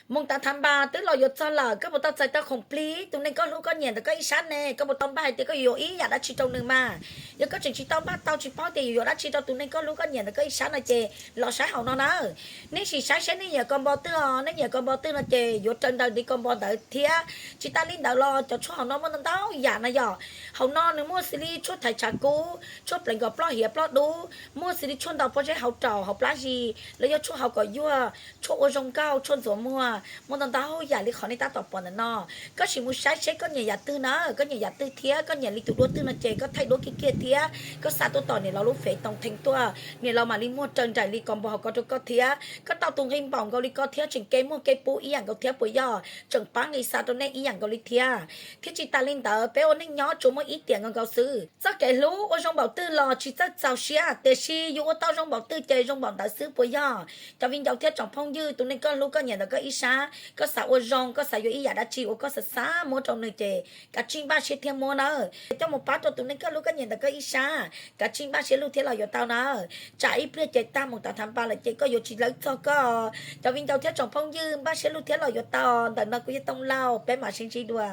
Moos tas thav npas twb los yuav txog lawm, koj puas tau txais tau khoom plig tus neeg koj hlub koj nyiam ntawm koj ib sab ne? Koj puas tau npaj hais tias koj yuav yuav ib yam dab tsi rau nws mas? Yog koj tseem tsis tau npaj tau tsis paub tias yuav yuav dab tsi rau tus neeg koj hlub koj nyiam ntawm koj ib sab no ces los saib hauv no na. Nej sim saib seb nej nyiam ko npo twg os, nej nyiam ko npo twg no ces yuav raws nraws li ko npo ntawd thiab. Tsis tas li ntawd los cov tshuaj hauv no muaj ntau ntau yam no yom. Hauv no nws muaj xws li tshuaj thaiv tshav kub, tshuaj pleev kom ploj hiav ploj dub, muaj xws li tshuaj ntau pob zeb hauv raum hauv plab zis, los yog tshuaj hauv kom yuag, tshuaj ua zoo nkauj, tshuaj ntxuav muag, muaj ntau ntau yam li qhov nej tab tom pom ntawm no. Koj sim mus saib seb koj nyiam yam twg na, koj nyiam yam twg thiab koj nyiam li tus duab twg no ces koj thaij duab kiag kiag thiab koj xa tuaj tom niam laus lub fev toos theej tuaj, niam laus mam li muag raws nraim li ko npo hauv ko rau koj thiab. Koj tau tus nqi npaum nkaus li ko thiab tseem kev muag kev pub ib yam nkaus thiab puas yog? Tseem pab nqi xa rau nej ib yam nkaus li thiab. Thiab tsis tas li ntawd peb ua neej nyob tsuas muaj ib tiam nkaus nkaus xwb. Txoj kev hlub ua zoo npaum twg los tsis txawj txaus siab, tiam sis yus ua tau zoo npaum twg ces zoo npaum ntawd xwb puas yog? Cov viv ncaus thiab tsoom phooj ywg, tus neeg koj hlub koj nyiam ntawm koj ib sab, koj xav ua zoo, koj xav yuav ib yam dab tsi uas koj xav xav muab rau nws ces kav tsij npaj siab thiab muab nawb. Coj mus pab rau tus neeg koj hlub koj nyiam ntawm koj ib sab, kav tsij npaj siab lug thiab los yuav tau nawb. Tsam ib pliag ces tag moos tas thav npas lawm ces koj yuav tsis lawv txog koj. Cov viv ncaus thiab tsoom phooj ywg, npaj siab lug thiab los yuav tau. Ntawm no kuv yog Tooj Lauj, peb mam sib ntsib dua.